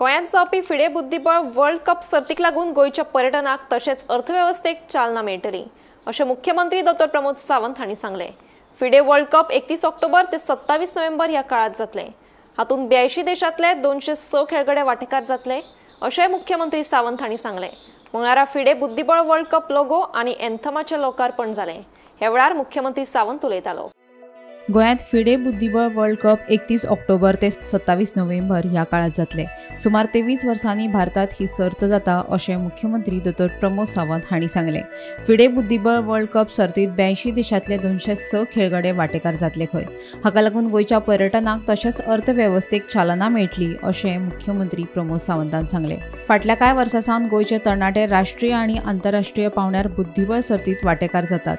गोंयांत जावपी फिडे बुद्धिबळ वर्ल्ड कप सर्तीक लागून गोंयच्या पर्यटनाक तशेंच अर्थवेवस्थेक चालना मेळटली अशें मुख्यमंत्री डॉ प्रमोद सावंत हांणी सांगलें. फिडे वर्ल्ड कप 31 ऑक्टोबर ते 27 नोव्हेंबर ह्या काळात जातले. हातूंत 82 देशांतले 206 खेळगडे वांटेकार जातले अशेंय मुख्यमंत्री सावंत हांणी सांगलें. मंगळारा फिडे बुद्धिबळ वर्ल्ड कप लोगो आनी एन्थमाचें लोकार्पण जालें. ह्या वेळार मुख्यमंत्री सावंत उलयतालो. गोंयांत फिडे बुद्धिबळ वर्ल्ड कप 31 ऑक्टोबर ते 27 नोव्हेंबर ह्या काळात जातले. सुमार 23 वर्सांनी भारतात ही सर्त जाता अशें मुख्यमंत्री डॉ प्रमोद सावंत हांणी सांगलें. फिडे बुद्धिबळ वर्ल्ड कप सर्तीत 82 देशांतले 206 खेळगडे वांटेकार जातले खंय. हाका लागून गोंयच्या पर्यटनाक तशेंच अर्थवेवस्थेक चालना मेळटली अशें मुख्यमंत्री प्रमोद सावंतान सांगलें. फाटल्या कांय वर्सां सावन गोंयचे तरणाटे राष्ट्रीय आनी आंतरराष्ट्रीय पांवड्यार बुद्धिबळ सर्तीत वांटेकार जातात.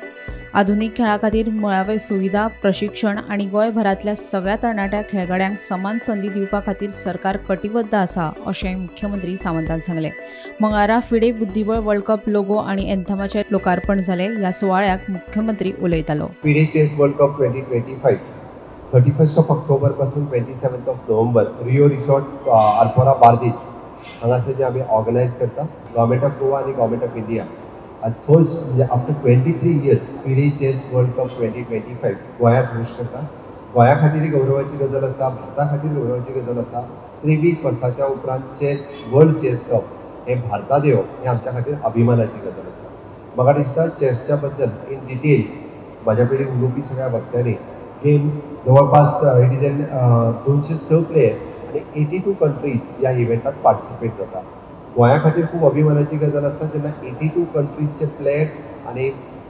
आधुनिक खेळा खातीर मुळावे सुविधा, प्रशिक्षण आनी गोंयभरांतल्या सगळ्या तरणाट्या खेळगड्यांक समान संदी दिवपा खातीर सरकार कटिबद्ध आसा अशें मुख्यमंत्री सावंतान सांगलें. मंगळारा फिडे बुद्धिबळ वर्ल्ड कप लोगो आनी एन्थमाचें लोकार्पण जालें. ह्या सुवाळ्याक मुख्यमंत्री उलयतालो. FIDE chess world cup 2025 31 October पासून 27 नोव्हेंबर रियो रिसॉर्ट आरपोरा बार्देस हांगासर जे आमी ऑर्गनायज करता. गव्हर्मेंट ऑफ गोवा आनी गव्हर्मेंट ऑफ इंडिया आज फर्स्ट म्हणजे after 23 years FIDE chess world cup 2025 गोंयांत होस्ट करता. गोंया खातीर गौरवाची गजाल आसा, भारता खातीर गौरवाची गजाल आसा. 23 वर्साच्या उपरांत चेस वर्ल्ड चेस कप हें भारतांत येवप हें आमच्या खातीर अभिमानाची गजाल आसा. म्हाका दिसता चेसच्या बद्दल इन डिटेल्स म्हाज्या पयलीं उलोवपी सगळ्या वक्त्यांनी गेम जवळपास it is an 206 player आनी 82 कंट्रीज ह्या इव्हेंटात पार्टिसिपेट जाता. गोंया खातीर खूब अभिमानाची गजाल आसा जेन्ना 82 कंट्रीजचे प्लेयर्स आनी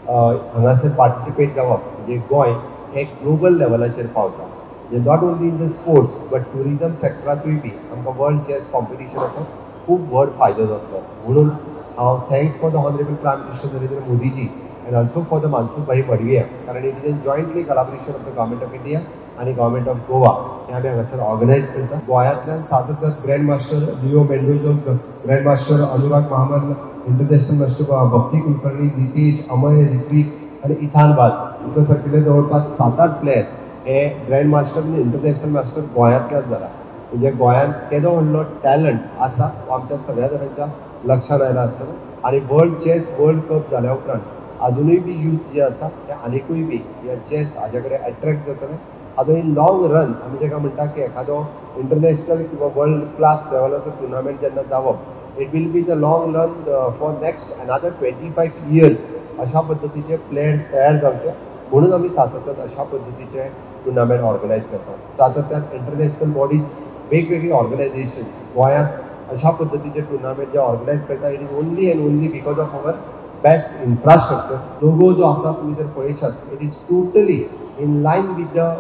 हांगासर पार्टिसिपेट जावप म्हणजे गोंय हें ग्लोबल लेवलाचेर पावता. म्हणजे not only in the sports but tourism सेक्टरांतूय बी आमकां वर्ल्ड चेस कॉम्पिटिशनाचो खूब व्हड फायदो जातलो. म्हणून हांव thanks for the honourable prime minister Narendra Modiji and also for the Mansukh bhai Mandaviya, कारण it is an jointly collaboration of the government of India आनी government of Goa हे आमी हांगासर ऑर्गनायज करता. गोंयांतल्यान सातत्यान grand master Leo Mendoza, grand master Anurag Mahamal, international master Bhakti Kulkarni, Nitesh, Amay, Ritwik आनी ethane वाज इतले सारकिल्ले जवळपास 7-8 प्लेयर हे ग्रँड मास्टर आनी इंटरनॅशनल मास्टर गोंयांतल्यान जाला. म्हणजे गोंयांत केदो व्हडलो टॅलंट आसा हो आमच्या सगळ्या जाणांच्या लक्षांत आयला आसतलो. आनी वर्ल्ड चेस वर्ल्ड कप जाल्या उपरांत आजुनूय बी यूथ जे आसा ते आनिकूय बी ह्या चेस हाज्या कडेन एट्रेक्ट जातले. आतां इन लॉंग रन आमी जेका म्हणटा की एखादो इंटरनॅशनल किंवा वर्ल्ड क्लास लेवलाचो टुर्नामेंट जेन्ना जावप it will be the long run for next another 25 years अशा पद्दतीचे प्लेयर्स तयार जावचे म्हणून आमी सातत्यान अशा पद्दतीचे टुर्नामेंट ऑर्गनायज करतात. सातत्यान इंटरनॅशनल बॉडीज वेगवेगळी ऑर्गनायझेशन्स गोंयांत अशा पद्दतीचे टुर्नामेंट जे ऑर्गनायज करता it is only and only because of our best infrastructure. Logo जो आसा तुमी जर पळयशात it is totally in line with the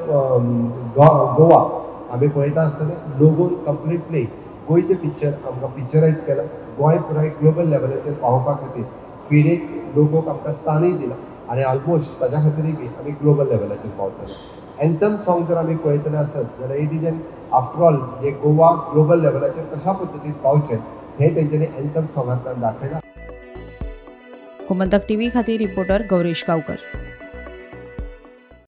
Goa. आमी पळयता आसतना लोगोन कंप्लिटली गोंयचें पिक्चर आमकां पिक्चरायज केलां. गोंय पुराय ग्लोबल लेवलाचेर पावोवपा खातीर फिडे लोगोक आमकां स्थानूय दिलां आनी ऑलमोस्ट ताज्या खातीरूय बी आमी ग्लोबल लेवलाचेर पावतले. एन्थम सॉंग जर आमी पळयतले आसत जाल्यार it is an after all J Goa global लेवलाचेर कशा पद्दतीन पावचें हें तेंच्यांनी एन्थम सॉंगांतल्यान दाखयलां. गोमंतक टीव्ही खातीर रिपोर्टर गौरेश गावकर.